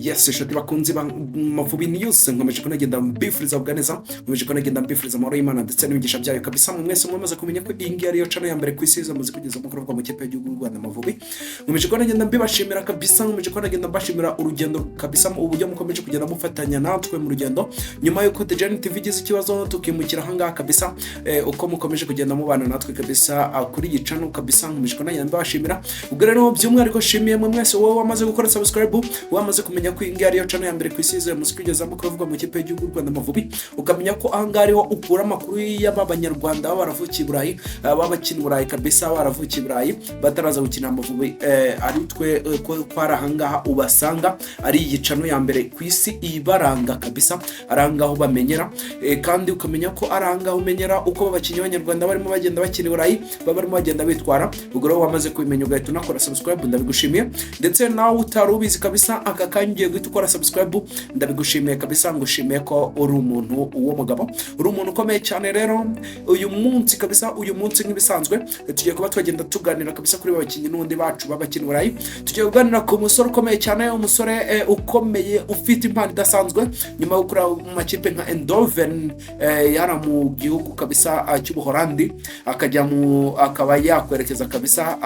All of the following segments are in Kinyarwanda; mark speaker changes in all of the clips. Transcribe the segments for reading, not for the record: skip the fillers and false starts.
Speaker 1: Yes, inshuti bakunzi ba Mavubi News, nkomeje kunagenda mbifuriza bwa neza, nkomeje kunagenda mbifuriza amahoro y'Imana ndetse n'imigisha byayo kabisa. Mwe mwese mwamaze kumenya ko iyi ngiyi ariyo channel ya mbere ku isi yamaze kugeza amakuru avuga mu kipe y'igihugu y'u Rwanda Amavubi. Nkomeje kunagenda mbibashimira kabisa, nkomeje kunagenda mbashimira urugendo kabisa, mu uburyo mukomeje kugenda mufatanya natwe mu rugendo nyuma y'uko The Giant TV igize ikibazo tukimukira ahangaha kabisa. Uko mukomeje kugenda mubana natwe kabisa kuri iyi channel kabisa, nkomeje kunagenda mbibashimira. Ubwo rero by'umwihariko nshimiye mwe mwese, wowe wamaze gukora subscribe, wamaze kumenya ko iyi ngiyi ariyo channel ya mbere ku isi yamaze kugeza amakuru avuga mu kipe y'igihugu y'u Rwanda Amavubi, ukamenya ko ahangaha ariho ukura amakuru y'aba banyarwanda baba baravukiye i Burayi, baba bakina i Burayi kabisa, baravukiye i Burayi bataraza gukina Amavubi, ari twe ko ari ahangaha ubasanga, ari iyi channel ya mbere ku isi ibaranga kabisa, ari ahangaha ubamenyera. Kandi ukamenya ko ari ahangaha umenyera uko abakinnyi b'abanyarwanda barimo bagenda bakina i Burayi baba barimo bagenda bitwara. Ubwo rero wamaze kubimenya ugahita unakora subscribe, ndabigushimiye. Ndetse nawe utari ubizi kabisa, aka kanya ugiye guhita ukora subscribe, ndabigushimiye kabisa, ngushimiye ko uri umuntu w'umugabo, uri umuntu ukomeye cyane. Rero uyu munsi kabisa, uyu munsi nk'ibisanzwe tugiye kuba twagenda tuganira kabisa kuri bakinnyi n'undi bacu b'abakina Burayi. Tugiye kuganira ku musore ukomeye cyane, umusore ukomeye ufite impano idasanzwe nyuma yo gukura mu makipe nka Eindhoven yara mu gihugu kabisa cy'Ubuholandi, akajya mu akaba yakwerekeza kabisa,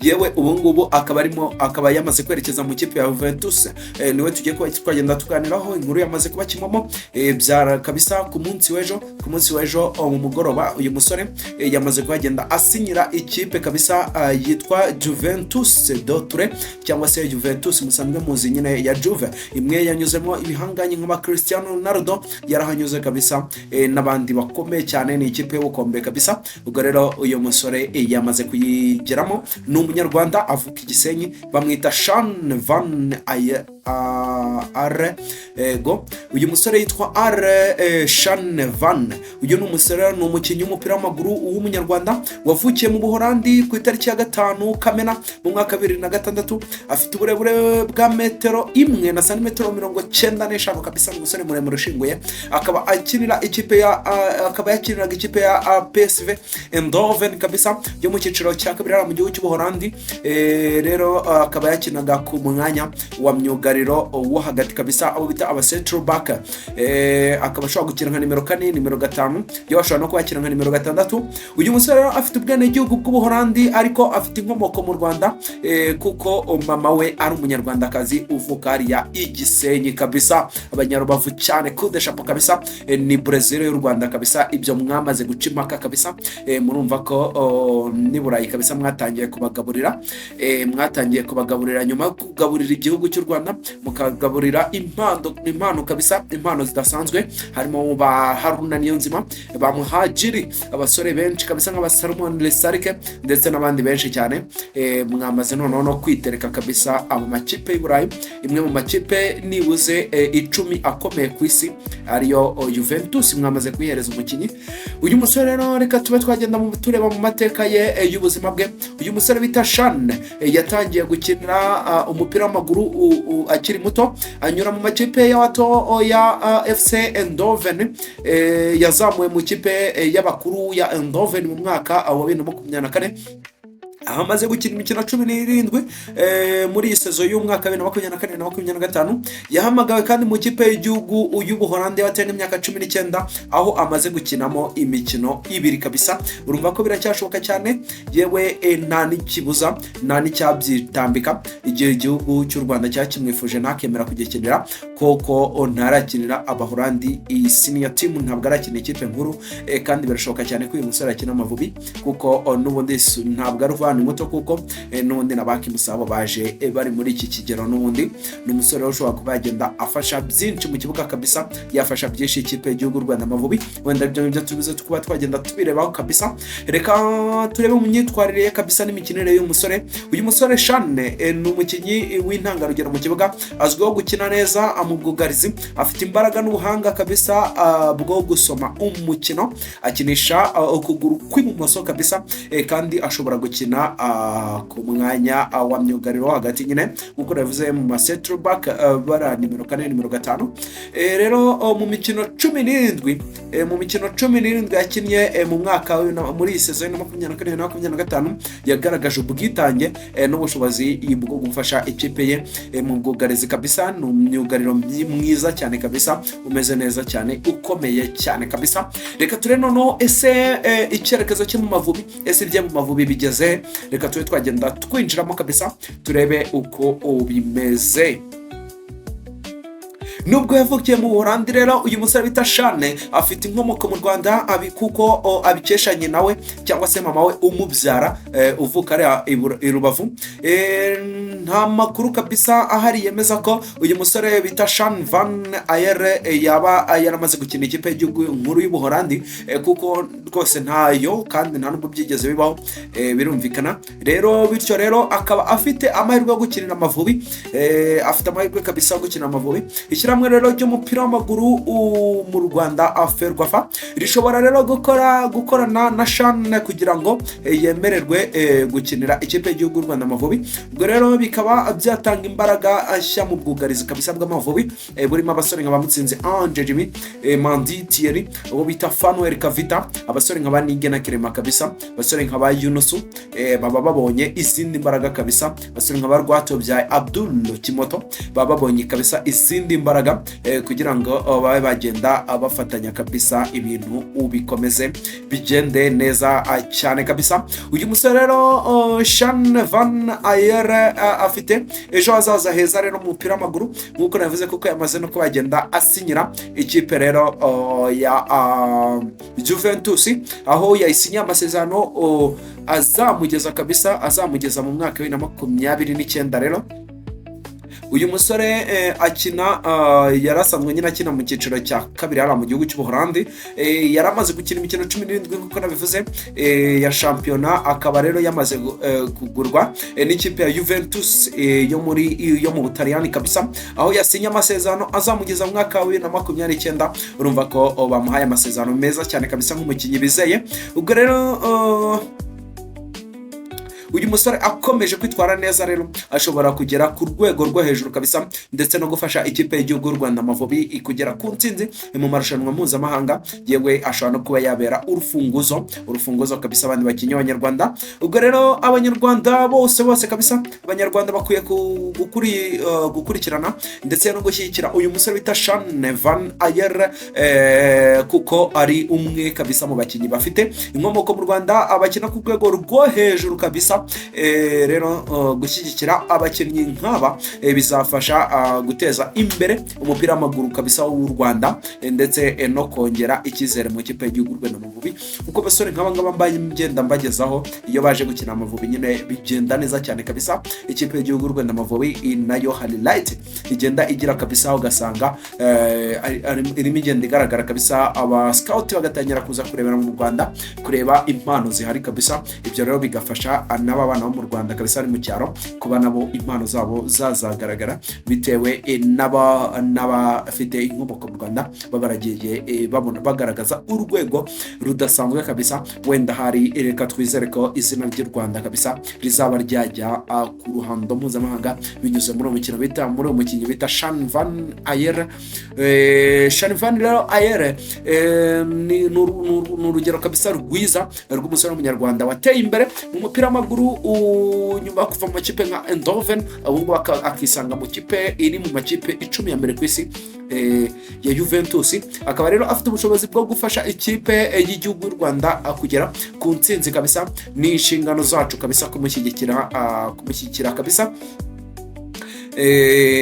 Speaker 1: yewe ubu ngubu akaba arimo, akaba yamaze kwerekeza mu kipe ya Juventus. Niwe tugiye kuba twagenda tuganiraho. Inkuru yamaze kuba kimomo byara kabisa ku munsi w'ejo, ku munsi w'ejo mu mugoroba uyu musore yamaze kuhagenda asinyira ikipe kabisa yitwa Juventus de Turin, cyangwa se Juventus musanzwe muzi nyine ya Juve, imwe yanyuzemo ibihanganye nka Cristiano Ronaldo yarahanyuze kabisa, n'abandi bakomeye cyane. Ni ikipe y'ubukombe kabisa. Ubwo rero uyu musore yamaze kuyigeramo. Ni umunyarwanda, avuka i Gisenyi, bamwita Shan Van Are. Ego, uyu musore yitwa Are Shan Van. Uyu ni umusore, ni umukinnyi w'umupira w'amaguru w'umunyarwanda wavukiye mu Buholandi ku itariki ya 5 Kamena mu mwaka wa 2006. Afite uburebure bwa metero 1 na santimetero 95 kabisa. Ni umusore muremure ushinguye. Akaba akinira ikipe ya akaba yakiniraga ikipe ya PSV Eindhoven kabisa yo mu cyiciro cya kabiri hariya mu gihugu cy'Ubuholandi. Rero akaba yakinaga ku mwanya wa myugariro wo hagati kabisa, abo bita aba central back. Akaba ashobora gukina nka nimero 4, nimero 5, yewe ashobora no kuba yakina nka nimero 6. Uyu musore rero afite ubwenegihugu bw'Ubuholandi, ariko afite inkomoko mu Rwanda, kuko mama we ari umunyarwandakazi uvuka hariya i Gisenyi kabisa. Abanyarubavu cyane, kude chapeau kabisa. Ni Brazil y'u Rwanda kabisa, ibyo mwamaze guca impaka kabisa. Murumva ko n'i Burayi kabisa mwatangiye kubagaburira, mwatangiye kubagaburira nyuma yo kugaburira igihugu cy'u Rwanda, mukagaburira impano kabisa, impano zidasanzwe, harimo ba Haruna Niyonzima, ba Muhajiri, abasore benshi kabisa nk'aba Salomon Lesarike ndetse n'abandi benshi cyane. Mwamaze noneho no kwitereka kabisa abo makipe y'i Burayi, imwe mu makipe nibuze 10 akomeye ku isi ariyo Juventus, mwamaze kuyihereza umukinnyi. Uyu musore rero reka tube twagenda tureba mu mateka ye y'ubuzima bwe. Uyu musore bita Shan yatangiye gukina umupira w'amaguru akiri muto, anyura mu makipe y'abato ya FC Eindhoven. Yazamuwe mu kipe y'abakuru ya Eindhoven mu mwaka wa 2024, aho amaze gukina imikino 17 muri iyi saison y'umwaka 2024 na 25. Yahamagawe kandi mu kipe y'igihugu y'Ubuholandi y'abatewe n'imyaka 19, aho amaze gukinamo imikino ibiri kabisa. Urumva ko biracyashoboka cyane, yewe nta n'ikibuza, nta n'icyabyitambika. Igihe igihugu cy'u Rwanda cyakimwifuje ntakemera kugikinira, koko ntarakinira Abahorandi iyi senior team, ntabwo arakina ikipe nkuru. Kandi birashoboka cyane ko uyu musore akina Amavubi, kuko n'ubundi ntabwo ari uvana muto, kuko n'ubundi na bakimusabo baje bari muri iki kigero. N'ubundi ni umusore rero ushobora kuba yagenda afasha byinshi mu kibuga kabisa, yafasha byinshi ikipe y'igihugu y'u Rwanda Amavubi. Wenda ibyo ngibyo tubize kuba twagenda tubirebaho kabisa. Reka turebe mu myitwarire ye kabisa n'imikinire y'uyu musore. Uyu musore Shane ni umukinnyi w'intangarugero mu kibuga, azwiho gukina neza mu bwugarizi, afite imbaraga n'ubuhanga kabisa bwo gusoma umukino, akinisha ukuguru kw'ibumoso kabisa, kandi ashobora gukina gukina ku mwanya wa myugariro wo hagati nyine, nk'uko nabivuze, mu ma central back, bara nimero 4, nimero 5. Rero mu mikino 17, mu mikino 17 yakinnye mu mwaka muri iyi saison ya 24 na 25, yagaragaje ubwitange n'ubushobozi bwo gufasha ikipe ye mu bwugarizi kabisa. Ni umyugariro mwiza cyane kabisa, umeze neza cyane, ukomeye cyane kabisa. Reka turebe noneho ese icyerekezo cye mu Mavubi, ese ibye mu Mavubi bigeze he? Reka tube twagenda twinjiramo kabisa, turebe uko bimeze. Nubwo yavukiye mu Buholandi rero, uyu musore bita Shane afite inkomoko mu Rwanda kuko abikesha nyina we cyangwa se mama we umubyara, uvuka ariya i Rubavu. Nta makuru kabisa ahari yemeza ko uyu musore bita Shan Van Ayere yaba yaramaze gukina ikipe y'igihugu nkuru y'Ubuholandi, kuko rwose ntayo, kandi nta nubwo byigeze bibaho, birumvikana rero. Bityo rero akaba afite amahirwe yo gukinira Amavubi, afite amahirwe kabisa yo gukina Amavubi. Ishyirahamwe rero ry'umupira w'amaguru mu Rwanda, FERWAFA, rishobora rero gukorana na Shan kugira ngo yemererwe gukinira ikipe y'igihugu y'u Rwanda Amavubi. Ubwo rero bikaba byatanga imbaraga nshya mu bwugarizi kabisa bw'Amavubi, burimo abasore nka ba Mutsinzi Ange Jimmy, Mandi Thierry, uwo bita Fanuel Kavita, abasore nka ba Nigena Kirema kabisa, abasore nka ba Yunusu, baba babonye izindi mbaraga kabisa, abasore nka ba Rwatobyaye Abdul Kimoto baba babonye kabisa izindi mbaraga, kugira ngo babe bagenda bafatanya kabisa, ibintu bikomeze bigende neza cyane kabisa. Uyu musore rero Shan Van Ayere afite ejo hazaza heza rero mu mupira w'amaguru, nk'uko navuze, kuko yamaze no kuba yagenda asinyira ikipe rero ya Juventus, aho yayisinyiye amasezerano azamugeza kabisa, azamugeza mu mwaka wa 2029. Rero uyu musore akina, yari asanzwe nyine akina mu cyiciro cya kabiri hariya mu gihugu cy'Ubuholandi. Yari amaze gukina imikino 17, nk'uko nabivuze, ya shampiyona, akaba rero yamaze kugurwa n'ikipe ya Juventus yo mu Butaliyani kabisa, aho yasinye amasezerano azamugeza mu mwaka wa 2029. Urumva ko bamuhaye amasezerano meza cyane kabisa nk'umukinnyi bizeye. Ubwo rero uyu musore akomeje kwitwara neza rero ashobora kugera ku rwego rwo hejuru kabisa, ndetse no gufasha ikipe y'igihugu y'u Rwanda Amavubi kugera ku ntsinzi mu marushanwa mpuzamahanga. Yewe, ashobora no kuba yabera urufunguzo kabisa abandi bakinnyi b'Abanyarwanda. Ubwo rero Abanyarwanda bose bose kabisa, Abanyarwanda bakwiye gukurikirana ndetse no gushyigikira uyu musore bita Shan Van Ayer, kuko ari umwe kabisa mu bakinnyi bafite inkomoko mu Rwanda, abakina ku rwego rwo hejuru kabisa. Rero gushyigikira abakinnyi nk'aba bizafasha guteza imbere umupira w'amaguru kabisa w'u Rwanda, ndetse no kongera icyizere mu ikipe y'igihugu Rwanda Amavubi, kuko abasore nk'aba ngaba mbaye ngenda mbagezaho, iyo baje gukina Amavubi nyine bigenda neza cyane kabisa. Ikipe y'igihugu Rwanda Amavubi nayo hari light igenda igira kabisa, ugasanga irimo igenda igaragara kabisa, aba scout bagatangira kuza kurebera mu Rwanda, kureba impano zihari kabisa. Ibyo rero bigafasha n'aba bana bo mu Rwanda kabisa bari mu cyaro kuba nabo impano zabo zazagaragara, bitewe n'abafite inkomoko mu Rwanda baba baragiye babona bagaragaza urwego rudasanzwe kabisa. Wenda hari, reka twizere ko izina ry'u Rwanda kabisa rizaba ryajya ku ruhando mpuzamahanga binyuze muri uwo mukino bita muri uwo mukinnyi bita Shan Van Ayer. Shan Van rero Ayer ni urugero kabisa rwiza rw'umusore w'Umunyarwanda wateye imbere mu mupira w'amaguru, nyuma yo kuva mu makipe nka Eindhoven, ubu ngubu akisanga mu kipe iri mu makipe 10 ya mbere ku isi, ya Juventus. Akaba rero afite ubushobozi bwo gufasha ikipe y'igihugu y'u Rwanda kugera ku ntsinzi kabisa. Ni inshingano zacu kabisa kumushyigikira kabisa,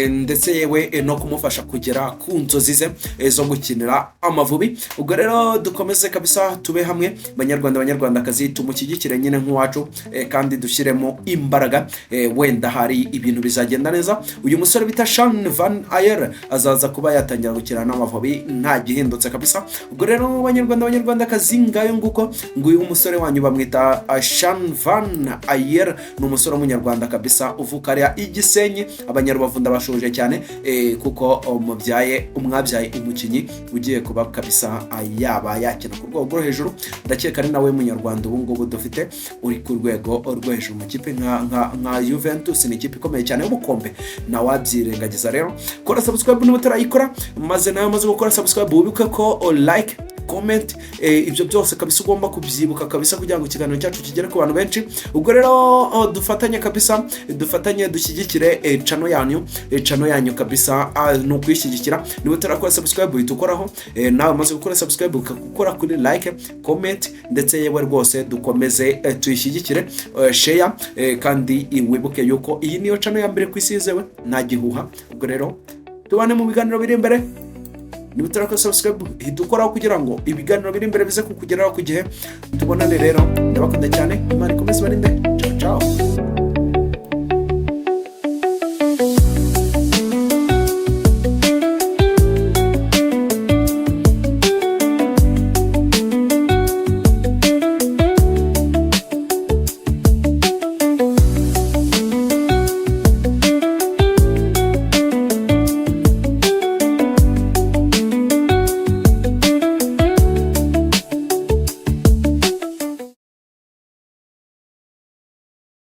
Speaker 1: ndetse yewe no kumufasha kugera ku nzozi ze zo gukinira Amavubi. Ubwo rero dukomeze kabisa tube hamwe, Banyarwanda, Banyarwandakazi, tumushyigikire nyine nk'uwacu, kandi dushyiremo imbaraga, wenda hari ibintu bizagenda neza. Uyu musore bita Shan Van Ayer azaza kuba yatangira gukina n'Amavubi nta gihindutse kabisa. Ubwo rero Banyarwanda, Banyarwandakazi, ngayo nguko, nguyu umusore wanyu bamwita Shan Van Ayer, ni umusore w'Umunyarwanda kabisa uvuka hariya i Gisenyi. Abanyarubavu ndabashuje cyane, kuko mubyaye, umwabyaye umukinnyi ugiye kuba kabisa yaba yakina ku rwego rwo hejuru. Ndakeka ari nawe munyarwanda ubu ngubu dufite uri ku rwego rwo hejuru mu kipe nka Juventus. Ni ikipe ikomeye cyane y'ubukombe, nawabyirengagiza. Rero kora subscribe niba utarayikora, maze nawe umaze gukora subscribe wibuke ko like, comment, ibyo byose kabisa ugomba kubyibuka kabisa kugira ngo ikiganiro cyacu kigere ku bantu benshi. Ubwo rero dufatanye kabisa, dufatanye dushyigikire channel yanyu, channel yanyu kabisa ni ukuyishyigikira. Niba utarakora subscribe uhita ukoraho, nawe umaze gukora subscribe ukakora kuri like, comment, ndetse yewe rwose dukomeze tuyishyigikire, share, kandi wibuke yuko iyi niyo channel ya mbere ku isi yizewe, nta gihuha. Ubwo rero tubane mu biganiro biri imbere. Niba utarakora subscribe hita ukoraho kugira ngo ibiganiro biri imbere bize kukugeraho ku gihe. Tubonane rero, ndabakunda cyane, Imana ikomeze ibarinde. Ciao ciao.